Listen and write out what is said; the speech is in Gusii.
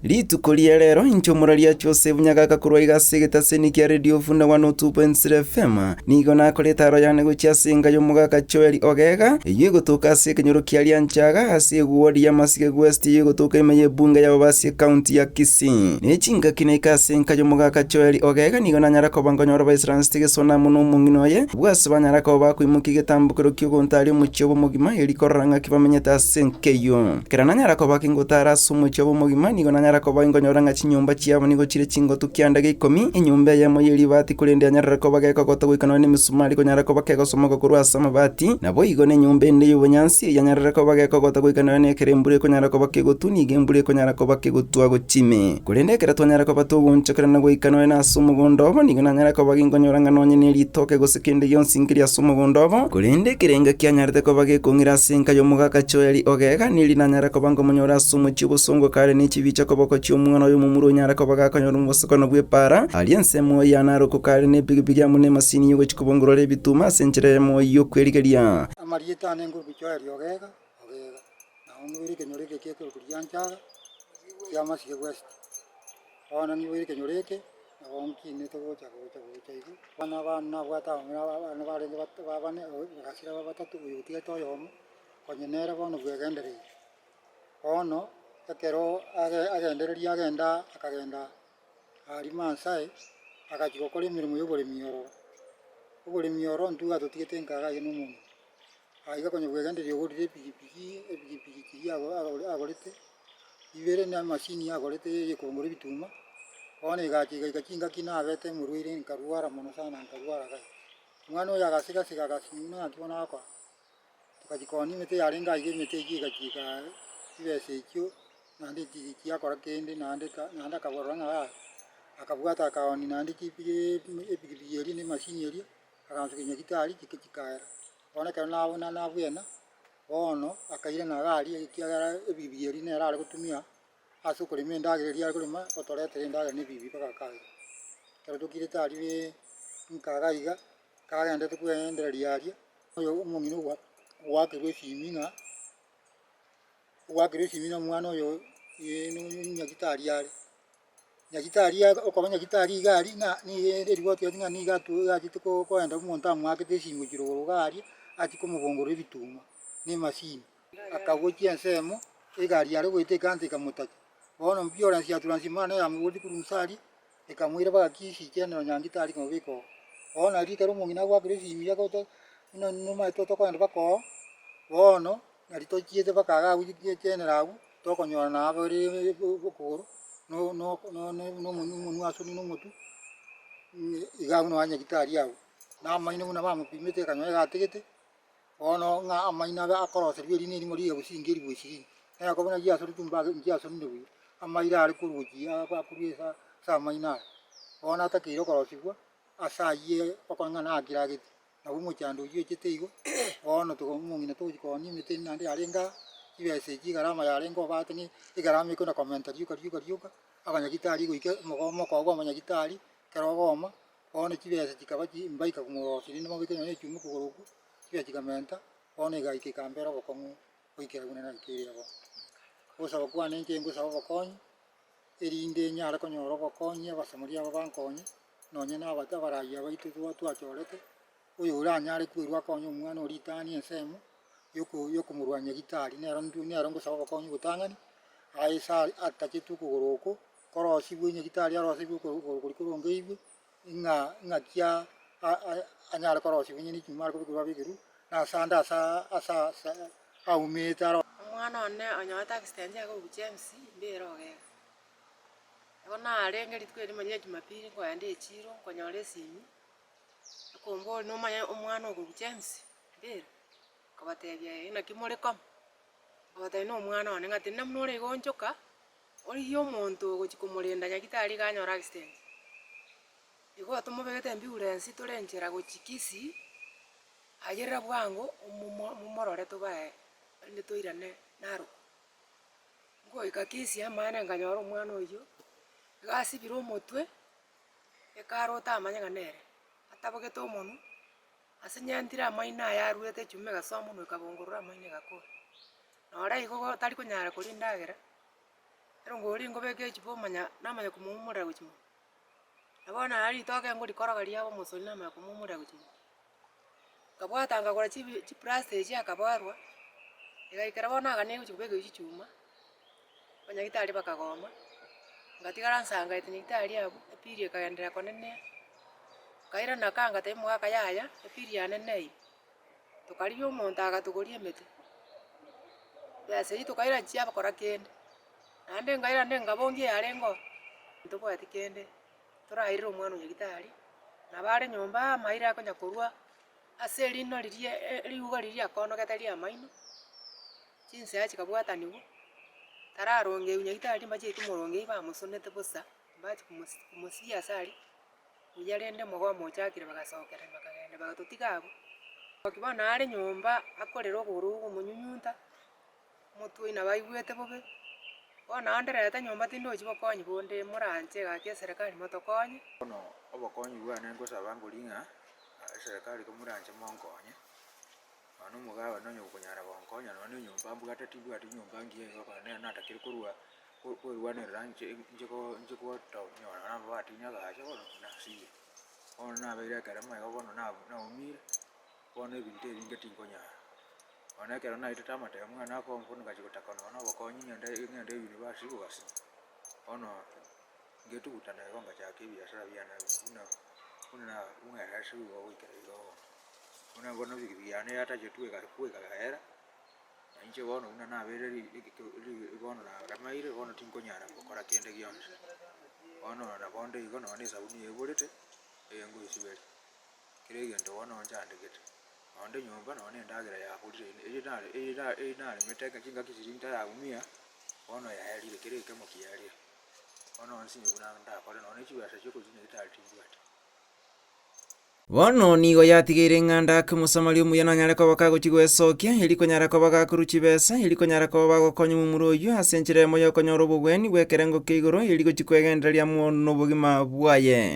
Rituko ria rero inche omoraria Joseph Nyagaka korwa iga ase egetaseni kia Radio Funda 102.3 FM nigo nakoreta aro yane gochia ase enka y'omogaka Joel Ogega eyio egotoka ase ekenyoro kia Rianchaga ase eward ya Masige West eyio egotoka ime y'ebunge ya Bobasi ecounty ya Kisii. Ne chingaki naika ase enka y'omogaka Joel Ogega nigo nanyara koba nkonyora baisaransete gesona amo nomong'ina oye abwo ase banyara koba bakoimokia egetambokero ki'ogontaria omochie obo omogima eri korora ng'aki bamenyete ase enka eyio. Ekero nanyara koba kingotara ase omochie obo omogima, nigo nanyara koba inkonyora ng'a chinyomba chiabo nigo chire chingotu kianda gia ikomi, enyomba eyemo ye ribaati korende yanyarire koba gekogota goika nonya nemisumari konyara koba kegosomoka korwa ase amabati, naboigo nenyomba ende y'obonyansi eyanyarire koba gekogota goika nonya nekero embura ekonyara koba kegotu, nigo embura ekonyara koba kegotwa gochia ime. Korende ekero twanyara koba togoonchokerana goika nonya nase omogondo obo, nigo nanyara koba ginkonyora ng'a nonye ne ritoke gose kende gionsi nkeri ase omogondo obo. Korende ekerenga kianyarete koba gekong'ira ase enka y'omogaka Joeli Ogega, neri nanyara koba nkomonyora ase omochie obosongo kare ne chibicha koboko chi'omwana oye omomura onyare koba gakonyora omobosokano bw'epaara, aria ensemo ya Naroko kare nepigipigi amo nemasini y'ogochia kobongorora ebituma ase enchera eyemo y'okwerigeria. Amarieta ane nkorokwa Joeli Ogega, Ogega, nabo nkoira ekenyoro eke kia Rianchaga. Kiamasige West. Bono nigo ekenyoro eke nabo nkinete gocha gocha gocha igo. Bono abana nabwate abamura abana barenge babane bagasira batato oyo otigete oyomo, konya nere bono bwegendereire. Bono ekero agendereria agenda akagenda aria Maasai, agachia gokora emeremo ya oboremi ororo. Oboremi ororo intwe iga totigete nka iga aye na omonto. Aiga konya bwegendereria ogorire epigipigi, epigipigi chiria agorete, ibere na emashini agorete eyekobongora ebituma, bono egacha egaika chingaki nabete omorwaire nkarwara mono sana nkarwara gai. Omwana oyo agasiga siga agasinywa naki bono agokora, togachia koonia emete yarenge aiga emete eyio egachia ekaa chibesa echio, naende chiakora kende naende naende akaborora ng'a yaya, akabwata akaonia naende chipigi epigipigi eria na emashini eria. Agansukia nyagitari chikaera. Bono ekero nabuna nabwena, bono akairana iga aria ekiagera ebibi eria nere are gotumia ase okorema endagera eria are korema, otoretera endagera na ebibi mpaka akaira. Ekero tokirete aria nka iga iga, kagendete koendereria aria, oyo omong'ina oakerwa esimi ng'a. Ogoakerwa esimi na omwana oyo nyagitari are, nyagitari okoba nyagitari iga aria ng'a nigo eriboti yaye ng'a nigo achete koenda omonto amoakete esimi gochia rogoro iga aria, achie komobongorora ebituma na emashini. Akagochia ensemo, egari yare goeta ekansa ekamotacha. Bono ambulance yatura nse mara naye yamoboretie korwa nse aria, ekamoira mpaka Kisii general nyagitari ekamobeka oo. Bono aria ekero omong'ina agoakerwa esimi agota buna nomanyete tokoenda mpaka oo, bono. Nari tochiete mpaka iga agwo general agwo, tokonyora nabare okogoro omonwe asonire na omotwe, iga abwo noo nyagitari agwo. Na amaino buna bamopimete akanyora iga atigete, bono ng'a amaino abe akoroserwa erimo erimo riria gose inga elifu ishirini. Nere akobua buna riasoretwe mpaka nchiasonire buya, amairo are korwa gochia akorwa ase amaino aya. Bono atakeire okorosiwa, ase ayie okong'a ng'a nakiragete. Nabo omochando oyio ochete igo, bono toka omong'ina togochia koonia emete ende naende yarenge aa, chibesa echi egarama yarenge obate ng'a egarama ekona komenta rioka rioka rioka, abanyagitari goika omogo omokogo bwa abanyagitari, ekero ogooma, bono chibesa chikaba chi mbaika komorosia rende mobeke nonye na echuma okogoro okwo, chibesa chikamenta, bono egaika ekambera obokong'u goikera buna naikeire bono. Ogosaba kwane inche ngosaba obokonyi, erinde nyare konyora obokonyi abasamoria aba bankonye. nonye nabate abarai abaito twachorete, oyo oranyare kwerwa akonye omwana oria ritang'ani ensemo yokomorwania nyagitari, nero intwe nero ngosaba obokonyi obotang'ani, aye ase atachetwe okogoro oko, korosigwe nyagitari arosigwe okogoro koria korongeigwe, ng'a ng'aki anyare korosigwa onye ne echuma are kobekerwa abekerwe, na ase ande asa asa asa aumete aro. Omwana one onyorete accident akorokwa James, mbere ogega. Igo narenge rituko erimo ria jumapili nkoenda echiro nkonyora esimi, ekomboria nomanye omwana okorwa James Mbera, nkabatebia eh naki more komo, nkabatebia na omwana one ng'a tindi buna ore iga onchoka, origie omonto ogochia komorenda nyagetari iga anyore accident. Igo tomobegete ambulance tore nchera gochia Kisii, ayerera bwango omomo momorore tobae erinde toirane Narok. Ngoika Kisii amaene nkanyora omwana oyio, iga asibire omotwe, ekare otamanye ng'a nere, atabogete omonwe, ase nyentire amaino aye arwete echuma egasoa monwe ekabongorora amaino egakora. Nore igo tari konyara koria endagera. Erongori nkobeka echupa omanya namanya komoumorera gochia monwe. Na bono naye ritoke nkorikoroga riaba omosori namanya komoumorera gochia monwe. Nkabwata nkagora chibi chiplasta echio akabarwa, egaikera bono nagania gochia kobeka chichuma, abanyagitari bakagoma, ngatigara nsangaete nyagitari abwo, epiri ekagenderera konenea, nkairana ka ngatebia omogaka yaya, epiri yane neywo. Tokarigia omonto agatogoria emete, chibesa echio tokaira chiabakora kende, naende nkairana nkabongia eyarenge oo, ntobwati kende, torairere omwana o nyagitari, nabo are nyomba amaire akonya korwa ase erino riria riuga riria akonogete ria amaino, chinsea chikabwataniwa, tararongewa nyagitari mbachieti komorongei bamosonete bosa, mbachi komosi komosiya ase aria. Buya rende omogomo ochakire bagasokerana bakagenda bagatotiga abwo. Naki bono are nyomba akorera obogoro omonyunyunta, omotwe nabo aigwete bobe, bono nao nderete nyomba tindochi bokonyi bonde moranche gaki eserekari motokonye. Bono obokonyi bwane nkosaba nkori ng'a eserekari komoranche monkonye, nonya na omogabana onye gokonyara gonkonya nonya na enyomba mbwate timbwati nyomba ngiya igo ekero nere natakire korwa kwerwanerera inche inche ko inche gotonyora na amabati nyagache bono nasirie. Bono nabeire ekerema igo bono naumire, bono ebinto ebinge tinkonyara. Bono ekero naetete amatemo ng'a nakoa bono ngachia gotaka nonya na obokonyi ng'ende ng'ende university bogasinya. Bono ngetugutana igo ngachaka ebiasara biane buna buna buna igo goikera iga bono. Buna bono epikipiki yane yatachetwe ega ekaera. Na inche bono buna nabeire bono naramaire, bono tinkonyara gokora kende gionsi. Bono nabo onde igo nonye na esabuni eborete, eye ngoisiberia. Kera egento bono nchandegete. Nonde nyomba nonye na endagera yaborire eye nare eye nare eye naremete chingaki chiria ntaraumia, bono yaerire kera ekemo kiaerire. Bono nsinye buna ndakore nonye na chibesa chia okochinya gitari timbwati. Bono nigo yatigeire ng'a ndake Omosamaria omuya nanyare koba kagochia gwesokia, erio konyara koba gakorua chibesa, erio konyara koba bagokonya omomura oyio ase enchera eyemo y'okonyora obogwenia bw'ekerengo kia igoro, erio gochia kwegendereria amo nobogima bwaye.